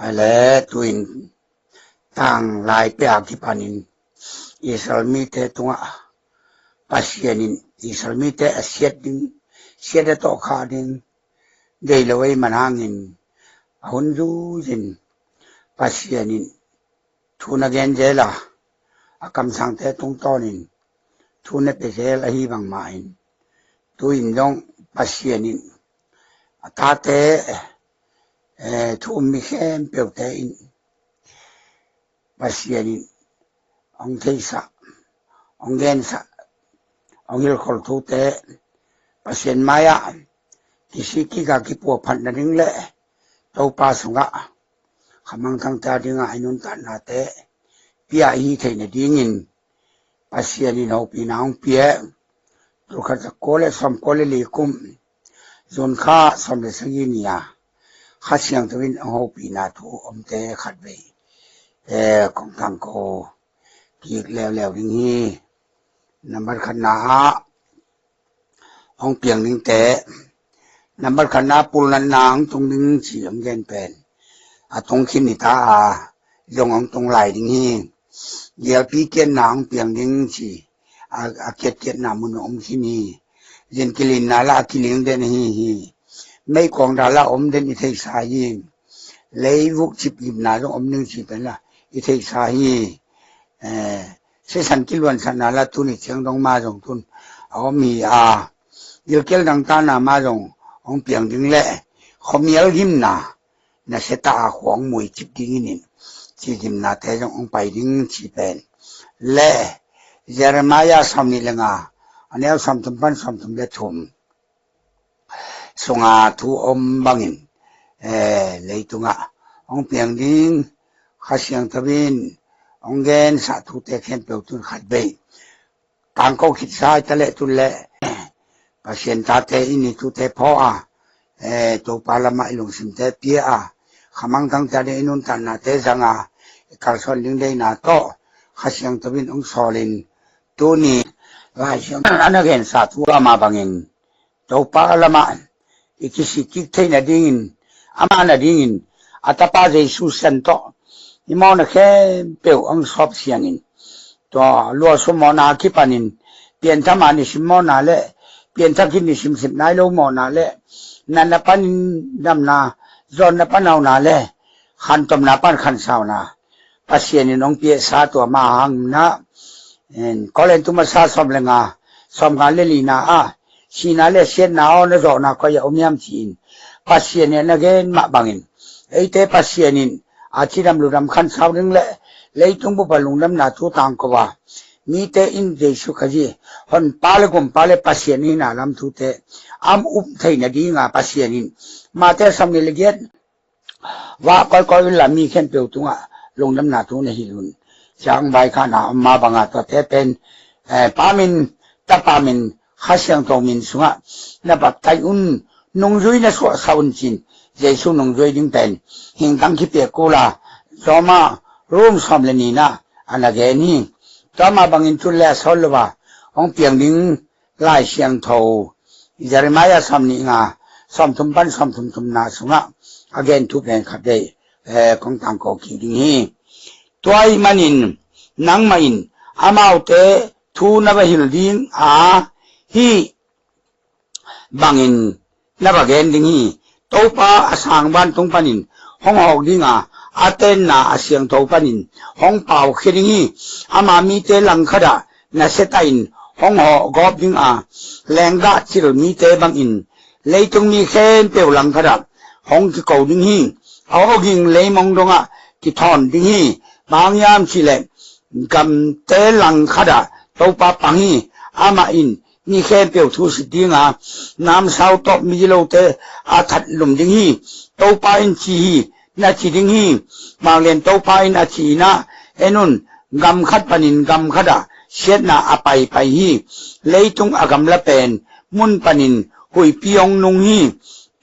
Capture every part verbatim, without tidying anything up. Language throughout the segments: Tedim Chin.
A le tuin tanglai pia kipanin Israel mite tungah Pasian in Israel mite a siat ding, siat a tawh kha ding dei lo ei man hangin a hun zuizin Pasian in thu na gen zel a, a kamsangte tungtawnin thu na pia zel ahi bangmahin tuin dong Pasian in a tate, eh, thu um mi khempeuhte in Pasian in hong theisah, hong gensah, hong hilkhol thute Pasian mai-ah kisik kik a kipuaphat nading le Topa sungah khamangthangte adingah i nuntaknate pia ihi theih nadingin Pasian in hopihna hong pia. Tulkhat zakua le sawmkua le li kum June kha sawm le sagih ni-a Kha Siangtho in a hopihna thu omte khatvei, eh, kong tangko kik leuleu ding hi. Nambat khatna ah hong piang dingte, nambat khatna pulnatna hong tung ding ci hong gen pen a tung khin hi ta a, zong hong tung lai ding hi. Gialpi kiatna hong piang ding ci a, a kiatkiatna mun a om khin hi. Zin kilinna la a kiling den hi hi. Meikuang da la om den i theisa hi. Leivuk cip gimna zong om ding ci pen la i theisa hi. Eh, sisan kiluansatna la tuni ciang dong ma zong tun a om hi a, gilkial dangtana ma zong hong piang ding le khuamial gimna na seta a khuang mui cip ding inin ci gimnate zong hong pai ding ci pen le Jeremiah sawm nih le nga a neu sawmthum pan sawmthum le thum sunga thu om bangin, eh, leitungah hong piang ding Kha Siangtho in hong gensah thute khempeuh tun khatvei tangko khitsa i ta leh tun le Pasian tate in i thute phaw a, eh, Topa lamah i lungsimte pia a, khamangthangte ading i nuntaknate zang a, i kalsuan ding deina tawh Kha Siangtho in hong sawlin tuni Lai Siangtho a na gensa thu ama bangin Topa lamah i kisik kik theih nadingin, ama nadingin a tapa Jesu sian tawh i mawhna khempeuh hong sawp siangin, tua luahsua mawhna a kipanin pianthak a nisim mawhna le pianthak in nisim sep nai lo mawhna le natna panin damna, zawnna pan hauna le khantomna pan khansauna Pasian in hong piahsa tua ma hangin ah, Korintu masa sawm le nga, sawm nga le lina ah, sihna le siatna aw na zawhna koi ah om hiam ci-in Pasian in a na gen mah bangin, eite Pasian in a cidam ludam khansau ding le leitung bup a lungdamna thu tangko a, mite in Jesu Khazih Honpa le Gumpa le Pasian i hihna lam thute a um thei nadinga Pasian in Mate sawm nih le giat vah koikoi unla mi khempeuh tungah lungdamna thu na hilh un. Ciang vaikhakna om ma banga tuate pen, eh, Pa min, Tapa min, Kha Siangtho min sungah na baptaih un, nungzui na suahsak un ci-in Jesu nungzui ding pen hingtang kipiak kul a, Roma, Rom sawm le nihna a na gen hi. Tua mah bangin tun le a sawl lo a hong piang ding Lai Siangtho Jeremiah sawm nih nga, sawmthum pan sawmthum thumna sungah a gen thu pen khatvei, eh, kong tangko kik ding hi. Tua ahih manin nangmah in amaute thu na va hilh ding a, hih bangin na va gen ding hi. Topa a sang vantung panin hong hawk ding a, a tenna a siangtho panin hong paukhia ding hi. Ama mite langkhat ah nasia tahin hong hawh gawp ding a, lenggah cil mite bangin leitung mi khempeuh langkhat ah hong kiko ding hi. A awging leimong dongah kithawn ding hi. Bang hang hiam cih leh gamte langkhat ah Topa pang hi. Amah in mi khempeuh thu sit ding a, namsau tawh migilote a that lum ding hi. Topa in ci hi, na ci ding hi. Vanglian Topa in a cihna, en un, gam khat panin gam khat ah siatna a paipai hi. Leitung a gamla pen mun panin huihpi hong nung hi.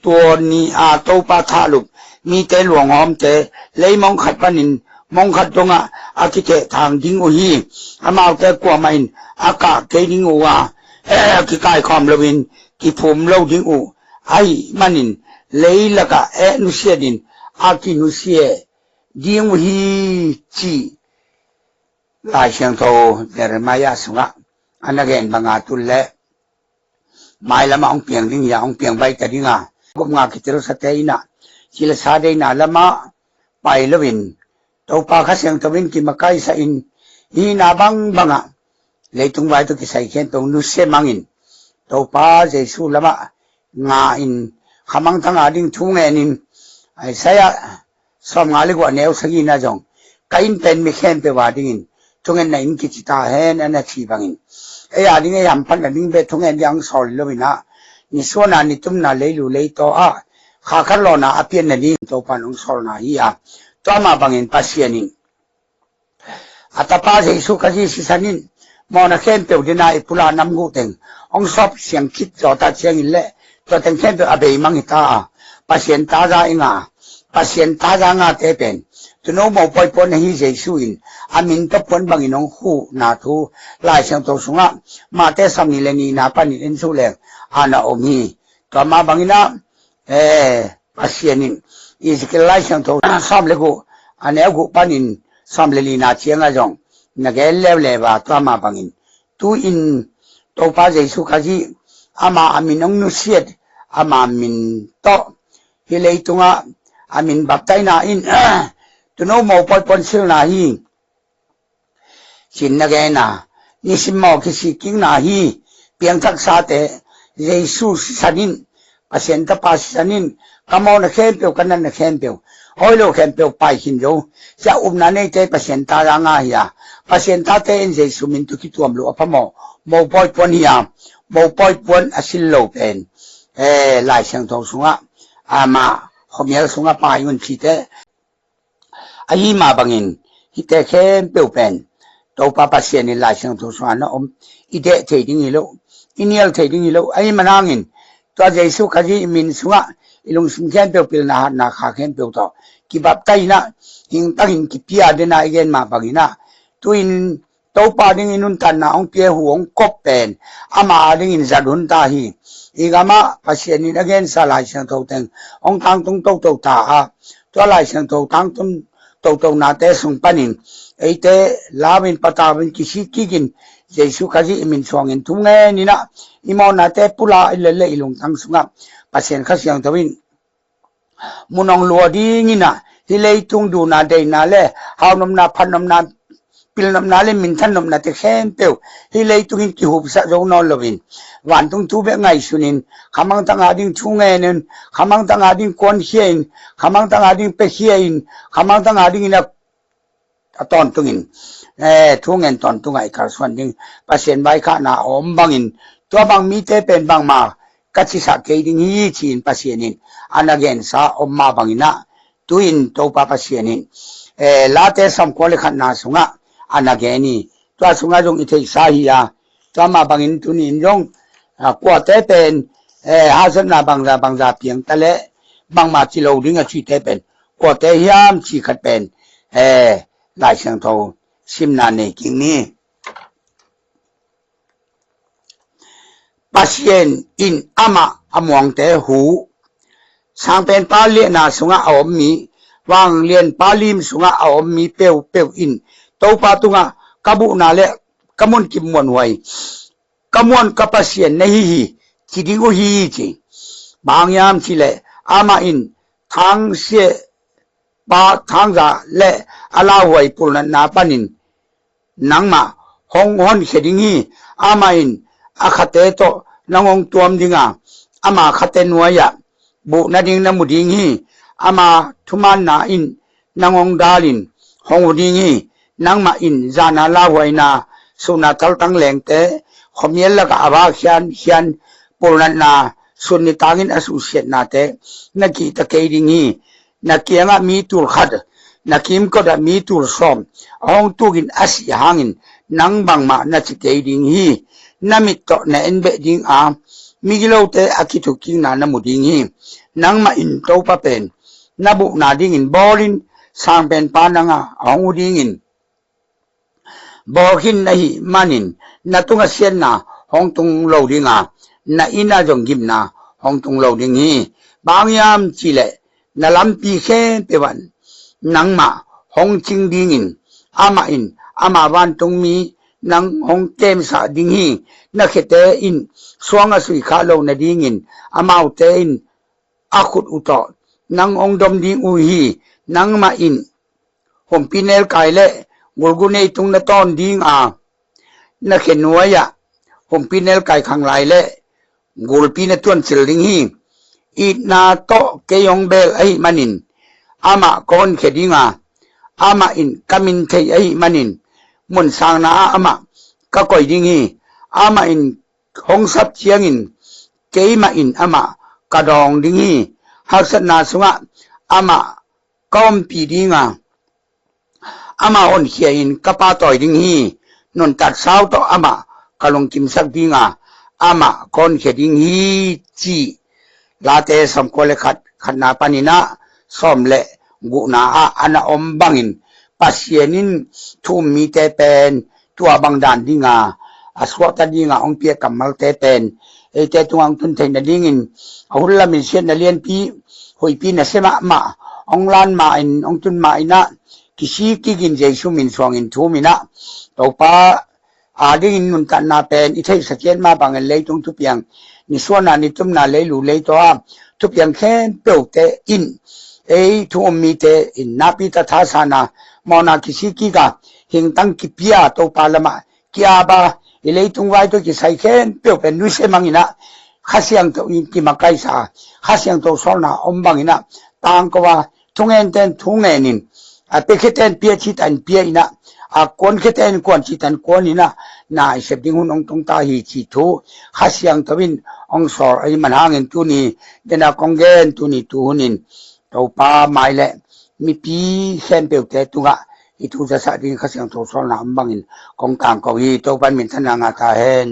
Tua ni a Topa thahlup mite luanghawmte leimong khat panin mong khat dongah a kithehthang ding uh hi. Amaute kuamah in a kah kei ding uh a, eh, kikaikhawm loin kiphum lo ding uh ahih manin leilakah eh nusiatin a kinusia ding uh hi, ci Lai Siangtho Jeremiah sungah a na gen banga tul le mailamah hong piang ding hi a, hong piang baita ding a, gupnga kitelsa te in ah cilasa deina lamah pai loin Topa Kha Siangtho in kimakaisah in, hihna bangbangah leitung vai tawh kisai khempeuh nusia mangin Topa Jesu lamah nga in, khamangthang a ding thu ngenin, Isaiah sawmnga le guk a neu sagihna zong, ka inn pen mi khempeuh a dingin thungetna inn kici ta hen, a na ci bangin, ei a ding, ei hamphatna ding bek thungen ding hong sawl loin ah, nisuahna nitumna leilu leitaw ah kha khat lawhna a pianna ding Topa in hong sawlna hi a, tua mah bangin Pasian in a tapa Jesu Khazih sisan in mawhna khempeuh dena i pulak namguh teng hong sawp siang khit zawh ta ciangin le tua teng khempeuh a bei mang hi ta a, Pasian taza i ngah, Pasian taza ngate pen tuuno mopawi puan ahi Jesu in a min tawh puan bangin hong khuhna thu Lai Siangtho sungah Mate sawmnih le nihna panin en suk leng a na om hi. Tua mah bangin ah, eh, Pasian in Ezekiel Lai Siangtho sawm le guk a neu guk panin sawm le lina ciangah zong na gen leuleu a, tua mah bangin tu-in Topa Jesu Khazih ama a min hong nusiat, ama min tawh hih leitungah a min baptaina in tuuno mopawi puan silna hi, ci-in na gen a, nisim maw kisikkikna hi. Piangthaksate Jesu sisan in, Pasian tapa sisan in ka mawhna khempeuh, ka natna khempeuh, hoih lo khempeuh pai khin zo, ci-a upna neite Pasian taza ngah hi a, Pasian tate in Jesu min tawh kituam loh a phamawh, mopawi puan hi a, mopawi puan a sil lo pen, eh, Lai Siangtho sungah, amah khuamial sungah pai un cite ahi mah bangin hihte khempeuh pen Topa Pasian in Lai Siangtho sungah na om, i deh thei ding hi lo, i nial thei ding hi lo. Ahi manangin tua Jesu Khazih i min sungah i lungsim khempeuh, pilna hatna kha khempeuh tawh kibaptaina hingtangin kipia dena i gen mah bangin ah, tu-in Topa dingin nuntakna hong pia, hu hong kop pen ama a dingin zat hun ta hi. I gamah Pasian in a gensa Lai Siangtho teng hong tangtung toto ta a, tua Lai Siangtho tangtung totonate sung panin eite lau in patau in kisik kikin Jesu Khazih i min suangin thungen in ah, i mawhnate pulak i lel le i lungtang sungah Pasian Kha Siangtho in mun hong lua dingin ah, hih leitung duhna deina le haunopna, phatnopna, pilnopna le minthan nopnate khempeuh hih leitung in kihupsak zo nawn loin, vantung thu bek ngaihsunin, khamangthang a ding thu ngenin, khamangthang a ding kuankhia in, khamangthang a ding piakhia in, khamangthang a dingin a a tawntungin, eh, thungen tawntungah i kalsuan ding Pasian vaikhakna a om bangin, tua bang mite pen bangmah ka cisak kei ding hi, ci-in Pasian in a na gensa om mah bangin ah, tu-in Topa Pasian in, eh, Late sawmkua le khatna sungah a na gen hi. Tua sungah zong i theihsa hi a, tua mah bangin tuni-in zong, ah, kuate pen, eh, hahsatna bangza bangza piang ta leh bangmah ci lo ding a cihte pen kuate hiam cih khat pen, eh, Lai Siangtho simna nei kik ni. Pasian in amah a muangte hu, Sangpenpa liahna sungah a om mi, Vanglianpa lim sungah a om mi peuhpeuh in Topa tungah ka buhna le ka munkip muanhuai, ka muan ka Pasian na hi hi, ci ding uh hi, ci. Bang hang hiam cih leh amah in thangsiahpa thangzah le a lauhuai pulnatna panin nangmah hong honkhia ding hi. Amah in a khate tawh nang hong tuam ding a, ama khate nuai-ah buh nading na mu ding hi. Ama thumaanna in nang hong dalin hong hu ding hi. Nangmah in zahna lauhuaina, suhna thaltang lengte, khuamial lakah a vak khiankhian pulnatna, sun nitangin a suhsiatnate na kihta kei ding hi. Na kiangah mi tul khat, na kimkotah mi tul sawm a hong tukin a sih hangin nang bangmah na ci kei ding hi. Na mit tawh na en beh ding a, migilote a kithukkikna na mu ding hi. Nangmah in Topa pen na buhna dingin bawlin, Sangpenpa nangah a hong hu dingin bawl khin na hih manin na tungah siatna hong tung lo ding a, na innah zong gimna hong tung lo ding hi. Bang hang hiam cih leh na lampi khempeuh ah in nangmah hong cing dingin, amah in ama vantungmi nang hong kemsah ding hi. Na khete in suang a suikhah loh nadingin amaute in a khut uh tawh nang hong dom ding uh hi. Nangmah in humpi nelkai le gulgunei tung na tawn ding a, na khe nuai-ah humpi nelkai khanglai le gulpi na tuancil ding hi. Itna tawh kei hong bel ahih manin amah ka honkhia ding a, amah in ka min thei ahih manin mun sangna ah amah ka koih ding hi. Amah in hong sap ciangin keimah in amah ka dawng ding hi. Haksatna sungah amah ka ompih ding a, amah honkhia in ka pahtawi ding hi. Nuntat sau tawh amah ka lungkimsak ding a, amah ka honkhia ding hi, ci. Late sawmkua le khat, khatna panin ah sawm le gukna ah a na om bangin, Pasian in thu um mite pen tua bang dan ding a, a suahtak ding a hong piak kammalte pen eite tungah hong tun theih nadingin, a hun lamin siatna lianpi, huihpi nasia mahmah hong lan ma in, hong tun ma in ah, kisik kik in Jesu min suangin thu um in ah, Topa adingin nuntakna pen i theihsa ciat mah bangin leitung thupiang, nisuahna nitumna leilu leitaw a thupiang khempeuhte in, ei thu um mite in nakpi tak thahatna, mawhna kisik kik a, hingtang kipia, Topa lamah ki-ap a, i leitung vai tawh kisai khempeuh pen nusia mang in ah, Kha Siangtho in kimakaihsa, Kha Siangtho sawlna om bang in ah, tangko a, thungente in thu ngen in, a piakhiate in pia cih tak in pia in ah, a kuankhiate in kuan cih tak in kuan in ah, na i sep ding hun hong tung ta hi, cih thu Kha Siangtho in hong sawl ahih man hangin tuni, dena kong gen tuni tu hun in, Topa mai le mipi khempeuhte tungah i thu zasak ding Kha Siangtho sawlna om bangin kong kangko hi. Topa in minthanna ngah ta hen.